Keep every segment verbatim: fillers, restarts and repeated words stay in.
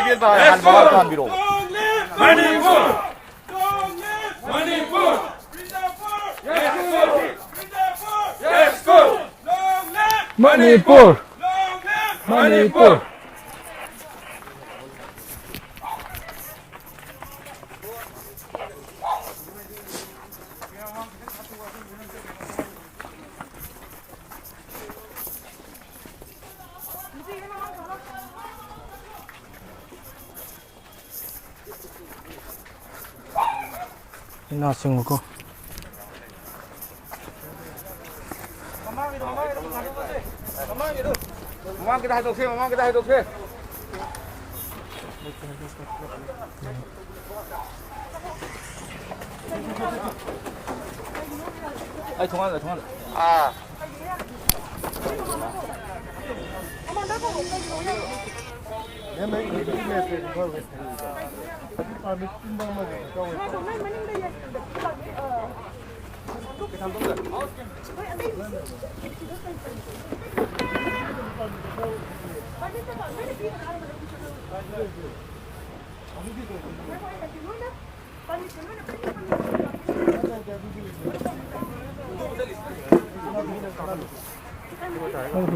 ꯏꯕꯦꯟꯗ ꯍꯥꯟꯅ ꯃꯃꯥ ꯊꯥꯟꯕꯤꯔꯛꯑꯣ꯫ ꯃꯅꯤꯄꯨꯔ! ꯃꯅꯤꯄꯨꯔ! ꯃꯅꯤꯄꯨꯔ! ꯃꯅꯤꯄꯨꯔ! ꯏꯅꯥ ꯆꯤꯡꯉꯨꯀꯣ꯫ ꯃꯃꯥꯡꯒꯤꯗ ꯍꯥꯏꯗꯣꯛꯁꯦ, ꯃꯃꯥꯡꯒꯤꯗ ꯍꯥꯏꯗꯣꯛꯁꯦ꯫ ꯑꯩ ꯊꯣꯡꯒꯥꯟꯗ, ꯊꯣꯡꯒꯥꯟꯗ꯫ ꯑꯥ꯫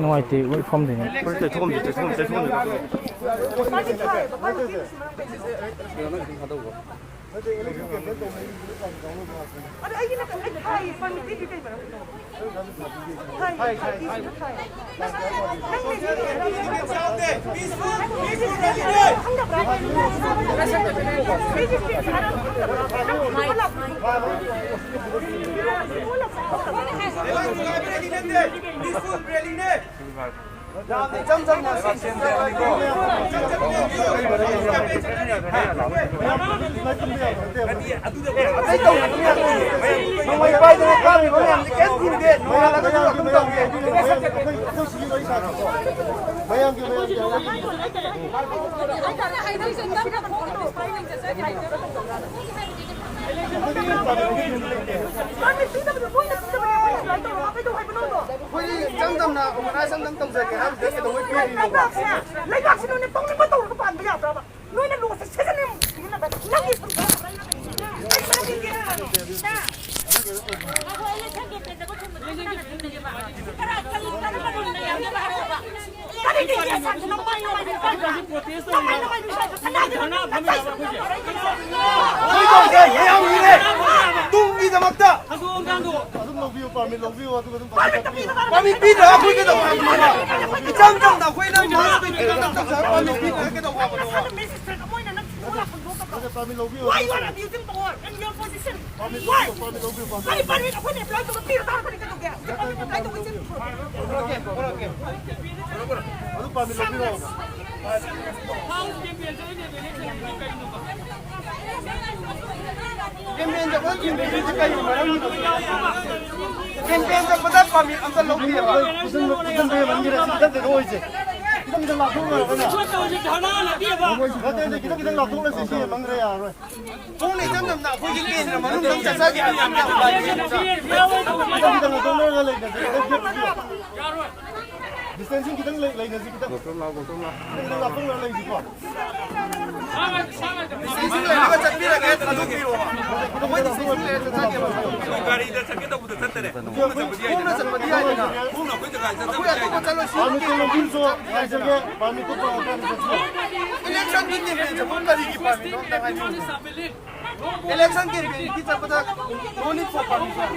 ꯅꯨꯡꯉꯥꯏꯇꯦ, ꯃꯣꯏ ꯐꯝꯗꯣꯏꯅꯦ꯫ ꯍꯣꯔꯦꯟ ꯇꯩꯊꯣꯛꯑꯝꯁꯤ, ꯇꯩꯊꯣꯛꯑꯝꯁꯤ, ꯇꯩꯊꯣꯛꯑꯝꯁꯤ꯫ ꯑꯗꯣ ꯑꯩꯒꯤꯅ ꯀꯩ ꯊꯥꯏ? ꯄꯔꯃꯤꯠ ꯄꯤꯗ꯭ꯔꯤ ꯀꯩ ꯃꯔꯝꯒꯤꯅꯣ? ꯊꯥꯏ, ꯊꯥꯏ, ꯊꯥꯏ꯫ ꯅꯪ, ꯅꯪ ꯈꯪꯗꯕ꯭ꯔꯥ? ꯈꯪꯗꯕ꯭ꯔꯥ? ꯅꯪ ꯈꯪꯗꯕ꯭ꯔꯥ? ꯄꯤꯁꯐꯨꯜ ꯔꯦꯂꯤꯅꯦ꯫ ꯌꯥꯝꯅ ꯏꯆꯝ ꯆꯝꯅ ꯅꯣꯡꯃꯩ ꯄꯥꯏꯗꯅ ꯀꯥꯞꯄꯤꯕ ꯃꯌꯥꯝꯁꯦ ꯀꯩꯝ ꯊꯤꯡꯗꯦ꯫ ꯅꯣꯡꯉꯥꯜꯂꯒꯁꯨ ꯑꯗꯨꯝ ꯇꯧꯒꯦ꯫ ꯃꯌꯥꯝꯒꯤ, ꯃꯌꯥꯝꯒꯤ꯫ ꯑꯩꯈꯣꯏꯗꯤ ꯏꯆꯝ ꯆꯝꯅ ꯑꯣꯔꯒꯅꯥꯏꯖ ꯑꯝꯇꯪ ꯇꯧꯖꯒꯦ ꯍꯥꯏꯕꯗꯨꯗ ꯀꯩꯗꯧꯕꯩ ꯄꯤꯔꯤꯅꯣꯕ? ꯂꯩꯕꯥꯛꯁꯤꯅꯅꯦ ꯇꯧꯅꯤꯡꯕ ꯇꯧꯔꯒ ꯊꯝꯕ ꯌꯥꯕ꯭ꯔꯕ? ꯅꯣꯏꯅ ꯂꯣꯁꯦ ꯁꯤꯖꯤꯟꯅꯕ ꯅꯪꯒꯤ ꯀꯔꯤꯒꯤ ꯀꯦꯁ ꯍꯥꯏꯕꯗꯨ ꯅꯪ ꯃꯥꯏ ꯅꯨꯡꯉꯥꯏꯅ ꯄꯥꯏꯕ꯭ꯔꯥ? ꯅꯪ ꯃꯥꯏ ꯅꯨꯡꯉꯥꯏꯅ ꯄꯥꯏꯕ꯭ꯔꯥ? ꯁꯅꯥꯗꯨ ꯅꯪ ꯀꯔꯤ ꯇꯧꯒꯦ? ꯃꯌꯥꯝꯒꯤꯅꯦ꯫ ꯇꯨꯡꯒꯤꯗꯃꯛꯇ꯫ ꯑꯗꯨꯝ ꯂꯧꯕꯤꯌꯨ, ꯄꯥꯔꯃꯤꯠ ꯂꯧꯕꯤꯌꯨ, ꯑꯗꯨꯒ ꯑꯗꯨꯝ ꯄꯥꯔꯃꯤꯠ ꯄꯤꯗ꯭ꯔꯒ ꯑꯩꯈꯣꯏ ꯀꯩꯗꯧꯕ ꯍꯥꯏꯕꯅꯣꯕ? ꯏꯆꯝ ꯆꯝꯅ ꯑꯩꯈꯣꯏꯅ ꯃꯥꯁ ꯄꯤꯗ꯭ꯔꯒ ꯄꯥꯔꯃꯤꯠ ꯄꯤꯗ꯭ꯔꯒ ꯀꯩꯗꯧꯕ ꯍꯥꯏꯕꯅꯣꯕ? ꯃꯦꯖꯤꯁꯇ꯭ꯔꯦꯠ ꯑꯃ ꯑꯣꯏꯅ ꯅꯪ ꯊꯤꯅ ꯂꯥꯛꯄꯗꯣ ꯅꯠꯇꯕ꯭ꯔꯣ? ꯅꯠꯇꯦ, ꯄꯥꯔꯃꯤꯠ ꯂꯧꯕꯤꯌꯨ꯫ Why you are abusing power and your position? Permit ꯂꯧꯕꯤꯌꯨ, ꯄꯥꯔꯃꯤꯠ ꯂꯧꯕꯤꯌꯨ, ꯄꯥꯔꯃꯤꯠ ꯀꯔꯤ ꯂꯧꯕꯤꯌꯨ꯫ ꯄꯥꯔꯃꯤꯠ ꯑꯩꯈꯣꯏꯅ ꯑꯦꯄ꯭ꯂꯥꯏ ꯇꯧꯔꯒ ꯄꯤꯔ ꯇꯥꯔꯒ ꯀꯔꯤ ꯀꯩꯗꯧꯒꯦ? ꯌꯥꯔꯦ, ꯄꯥꯔꯃꯤꯠ ꯂꯧꯕꯤꯌꯨ꯫ ꯑꯗꯨ ꯄꯥꯔꯃꯤꯠ ꯂꯧꯕꯤꯔꯣ꯫ ꯀꯦꯝꯄꯦꯟ ꯆꯠꯄꯗ ꯀꯦꯝꯄꯦꯟꯁꯦ ꯀꯩꯅꯣ ꯃꯔꯝꯒꯤꯅꯣ? ꯀꯦꯝꯄꯦꯟ ꯆꯠꯄꯗ ꯄꯥꯔꯃꯤꯠ ꯑꯝꯇ ꯂꯧꯕꯤꯌꯦꯕ꯫ ꯄꯨꯁꯟ-, ꯄꯨꯁꯟꯕ ꯍꯦꯟꯃꯟꯈꯤꯔꯦ, ꯁꯤ ꯆꯠꯇꯦꯗꯣ ꯑꯣꯏꯁꯦ꯫ ꯈꯤꯇꯪ ꯈꯤꯇꯪ ꯂꯥꯞꯊꯣꯛꯅꯔꯒꯅꯦ꯫ ꯅꯠꯇꯦ, ꯅꯠꯇꯦ, ꯈꯤꯇꯪ ꯈꯤꯇꯪ ꯂꯥꯞꯊꯣꯛꯅꯁꯤ, ꯁꯤ ꯍꯦꯟꯃꯟꯈ꯭ꯔꯦ, ꯌꯥꯔꯔꯣꯏ꯫ ꯈꯣꯡꯅ ꯏꯆꯝ ꯆꯝꯅ ꯑꯩꯈꯣꯏꯒꯤ ꯀꯦꯟꯗ꯭ꯔ ꯃꯅꯨꯡꯗ ꯆꯠꯆꯒꯦ ꯍꯥꯏꯕ ꯌꯥꯝ ꯌꯥꯝ ꯂꯥꯏ꯫ ꯈꯤꯇꯪ ꯈꯤꯇꯪ ꯂꯥꯞꯊꯣꯛꯅꯔꯒ ꯂꯩꯅꯁꯦ, ꯈꯤꯇꯪ gap ꯄꯤꯌꯣ꯫ ꯗꯤꯁꯇꯦꯟꯁꯤꯡ ꯈꯤꯇꯪ ꯂꯩ-, ꯂꯩꯅꯁꯤ, ꯈꯤꯇꯪ꯫ ꯒꯣꯇꯣꯝ ꯂꯥꯎ, ꯒꯣꯇꯣꯝ ꯂꯥꯎ꯫ ꯈꯤꯇꯪ ꯈꯤꯇꯪ ꯂꯥꯞꯊꯣꯛꯅꯔ ꯂꯩꯁꯤꯀꯣ꯫ ꯗꯤꯁꯇꯦꯟꯁꯤꯡ ꯂꯩꯔꯒ ꯆꯠꯄꯤꯔꯒꯦ, ꯊꯥꯗꯣꯛꯄꯤꯔꯣ꯫ ꯑꯩꯈꯣꯏ ꯗꯤꯁꯇꯦꯟꯁꯤꯡ ꯂꯩꯔꯒ ꯆꯠꯆꯒꯦꯕ꯫ ꯒꯥꯔꯤꯗ ꯆꯠꯀꯦ ꯇꯧꯕꯗ ꯆꯠꯇꯔꯦ꯫ ꯈꯣꯡꯅ ꯆꯠꯄꯗꯤ ꯌꯥꯏꯗꯅ꯫ ꯈꯣꯡꯅ ꯆꯠꯄꯗꯤ ꯌꯥꯏꯗꯅ꯫ ꯈꯣꯡꯅ ꯑꯩꯈꯣꯏ ꯖꯒꯥꯗ ꯆꯠꯇꯕꯗꯤ ꯄꯥꯔꯃꯤꯠꯇꯣ ꯌꯥꯏꯗꯅ꯫ ꯂꯧꯕꯤꯔꯁꯨ ꯉꯥꯏꯖꯒꯦ, ꯄꯥꯔꯃꯤꯠꯇꯣ ꯇꯧꯔꯀꯥꯟꯗ ꯆꯠꯁꯤ꯫ ꯏꯂꯦꯛꯁꯟꯒꯤ ꯀꯦꯝꯄꯦꯟ ꯆꯠꯄ ꯀꯔꯤꯒꯤ ꯄꯥꯔꯃꯤꯠꯅꯣ ꯑꯝꯇ ꯍꯥꯏꯕꯤꯌꯨ꯫ ꯏꯂꯦꯛꯁꯟ ꯀꯦꯝꯄꯦꯟꯒꯤ ꯆꯠꯄꯗ no need for permission꯫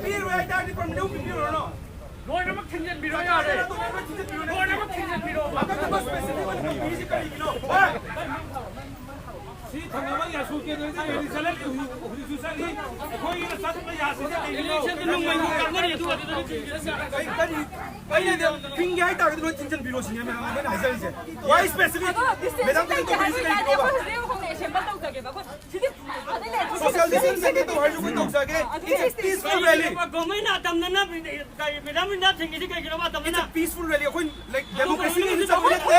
ꯄꯤꯔꯣꯏ ꯍꯥꯏꯇꯥꯔꯗꯤ ꯄꯔꯃꯤꯠ ꯑꯃꯨꯛ ꯄꯤꯕꯤꯔꯨꯔꯅꯣ꯫ ꯂꯣꯏꯅꯃꯛ ꯊꯤꯡꯖꯤꯟꯕꯤꯔꯣ ꯌꯥꯔꯦ꯫ ꯂꯣꯏꯅꯃꯛ ꯊꯤꯡꯖꯤꯟꯕꯤꯔꯣ꯫ ꯑꯗꯨꯒꯨꯝꯕ specific ꯑꯣꯏꯅ ꯇꯧꯕꯤꯔꯤꯁꯤ ꯀꯔꯤꯒꯤꯅꯣ? ꯍꯣꯏ꯫ ꯁꯤ ꯊꯪꯅꯕ ꯌꯥꯁꯨ ꯀꯦꯟꯗ꯭ꯔꯗ ꯔꯦꯂꯤ ꯆꯠꯂꯦ, ꯍꯧꯖꯤꯛ-, ꯍꯧꯖꯤꯛꯁꯨ ꯆꯠꯂꯤ꯫ ꯑꯩꯈꯣꯏꯒꯤꯅ ꯆꯠꯄ ꯌꯥꯁꯤꯗꯤ ꯀꯩꯒꯤꯅꯣ? ꯏꯂꯦꯛꯁꯟꯗ ꯅꯨꯡꯃꯩ ꯀꯥꯞꯅꯔꯤ, ꯑꯗꯨꯒ ꯑꯗꯨꯗ ꯊꯤꯡꯖꯤꯜꯂꯁꯤ꯫ ꯀꯔꯤ, ꯀꯔꯤ, ꯑꯩꯅꯗꯤ ꯊꯤꯡꯒꯦ ꯍꯥꯏꯇꯥꯔꯒꯗꯤ ꯂꯣꯏ ꯊꯤꯡꯖꯤꯟꯕꯤꯔꯣ ꯁꯤꯅꯦ ꯃꯦꯗꯥꯝ ꯑꯩꯈꯣꯏꯅ ꯍꯥꯏꯖꯔꯤꯁꯦ꯫ Why specific? ꯑꯗꯣ ꯗꯤꯁꯇꯦꯟꯁ ꯃꯦꯗꯥꯝ ꯀꯩꯅꯣ ꯇꯧꯕꯤꯔꯤꯁꯦ ꯀꯩꯒꯤꯅꯣꯕ? ꯑꯩꯈꯣꯏ ꯍꯧꯖꯤꯛ ꯑꯩꯈꯣꯏ ꯑꯦꯁꯦꯝꯕꯜ ꯇꯧꯖꯒꯦꯕ꯫ ꯑꯩꯈꯣꯏ ꯁꯤꯗꯤ ꯑꯗꯩ ꯂꯩꯔꯦ꯫ Social distancing ꯇꯧ ꯍꯥꯏꯔꯁꯨ ꯑꯩꯈꯣꯏ ꯇꯧꯖꯒꯦ꯫ ꯑꯗꯨ It's a peaceful rally. ꯒꯣꯔꯃꯦꯟꯅ ꯑꯇꯝꯅꯅ ꯀꯔꯤ ꯃꯦꯗꯥꯝ ꯏꯟꯗꯤꯌꯥ ꯊꯤꯡꯉꯤꯁꯤ ꯀꯩꯒꯤꯅꯣꯕ ꯑꯇꯝꯅꯅ? It's a peaceful rally. ꯑꯩꯈꯣꯏ, like, democracy ꯒꯤ ꯆꯠꯄ ꯅꯠꯇꯦ꯫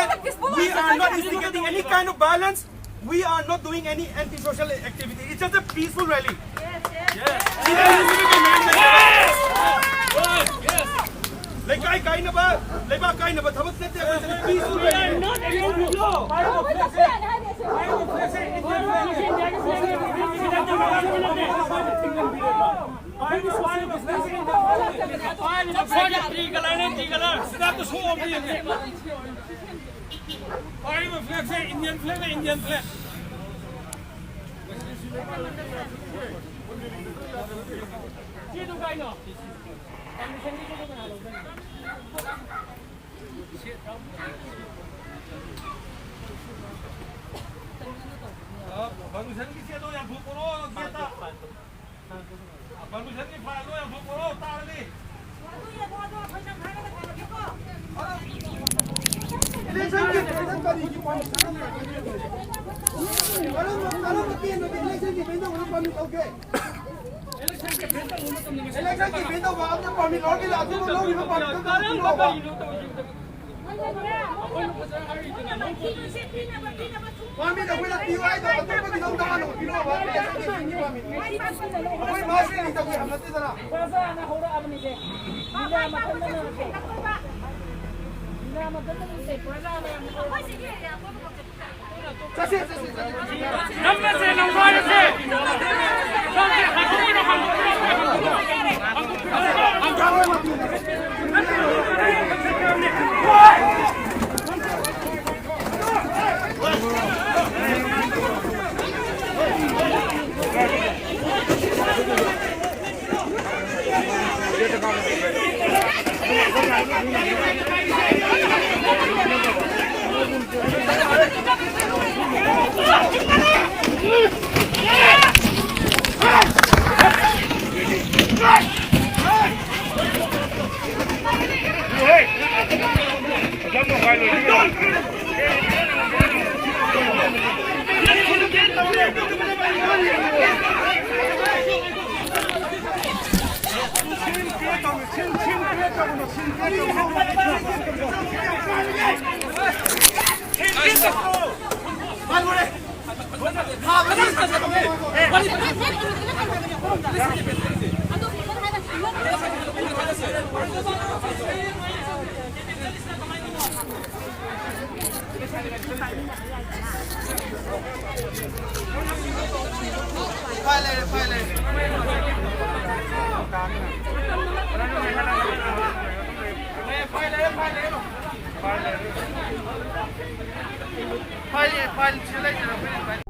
We are not instigating any kind of violence. We are not doing any anti-social activity. It's just a peaceful rally. Yes, yes. Yes. Yes. Yes. Yes. ꯂꯩꯀꯥꯏ ꯀꯥꯏꯅꯕ, ꯂꯩꯕꯥꯛ ꯀꯥꯏꯅꯕ ꯊꯕꯛ ꯅꯠꯇꯦ꯫ ꯑꯩꯈꯣꯏ peaceful rally. ꯄꯥꯏꯔꯤꯕ flagꯁꯦ Indian flagꯅꯦ, Indian flag꯫ ꯆꯦꯗꯨ ꯀꯥꯏꯅꯣ? Permissionꯒꯤ ꯆꯦꯗꯨ ꯀꯅꯥ ꯂꯧꯗꯣꯏꯅꯣ? ꯑ, permissionꯒꯤ ꯆꯦꯗꯣ ꯌꯥꯟꯊꯣꯛꯄ꯭ꯔꯣ, ꯒꯦꯠꯇ? ꯑ, permissionꯒꯤ fileꯗꯣ ꯌꯥꯟꯊꯣꯛꯄ꯭ꯔꯣ, ꯇꯥꯔꯗꯤ? Electionꯒꯤ ꯀꯔꯤꯒꯤ permission? ꯀꯔꯝꯕ, ꯀꯔꯝꯕ ꯀꯦꯟꯗ꯭ꯔꯗ electionꯒꯤ ꯀꯩꯅꯣ ꯇꯧꯕ permit ꯂꯧꯒꯦ? Election campaign ꯇꯧꯕ ꯑꯝꯇ permit ꯂꯧꯔꯒꯦ, ꯑꯗꯨꯒ ꯂꯧꯔꯤꯕ permit ꯇꯨ ꯄꯤꯔꯛꯑꯣꯕ꯫ Permit ꯑꯩꯈꯣꯏꯅ ꯄꯤꯌꯨ ꯍꯥꯏꯗꯣ ꯑꯇꯣꯞꯄꯒꯤ ꯂꯧꯗ ꯍꯥꯟꯅ ꯄꯤꯔꯛꯑꯣꯕ, election campaignꯒꯤ permit꯫ ꯑꯩꯈꯣꯏ mass rally ꯇꯧꯒꯦ ꯍꯥꯏꯕ ꯅꯠꯇꯦꯗꯅ꯫ ꯄ꯭ꯔꯖꯥꯅ ꯍꯧꯔꯛꯑꯕꯅꯤꯁꯦ꯫ ꯃꯤꯅꯥ ꯃꯊꯟꯇꯅ ꯅꯠꯇꯦ꯫ ꯃꯤꯅꯥ ꯃꯊꯟꯇꯅ ꯅꯠꯇꯦ, ꯄ꯭ꯔꯖꯥꯅ꯫ ꯆꯠꯁꯦ, ꯆꯠꯁꯦ, ꯆꯠꯁꯦ꯫ ꯅꯝꯃꯁꯦ, ꯅꯝꯒꯥꯏꯔꯁꯦ꯫ ꯐꯥꯏꯜ ꯂꯩꯔꯦ, ꯐꯥꯏꯜ ꯂꯩꯔꯦ꯫ ꯐꯥꯏꯜ ꯂꯩꯔꯦ, ꯐꯥꯏꯜ ꯁꯤꯗ ꯂꯩꯇ꯭ꯔꯦ, ꯑꯩꯈꯣꯏꯅ ꯐꯥꯏꯜ꯫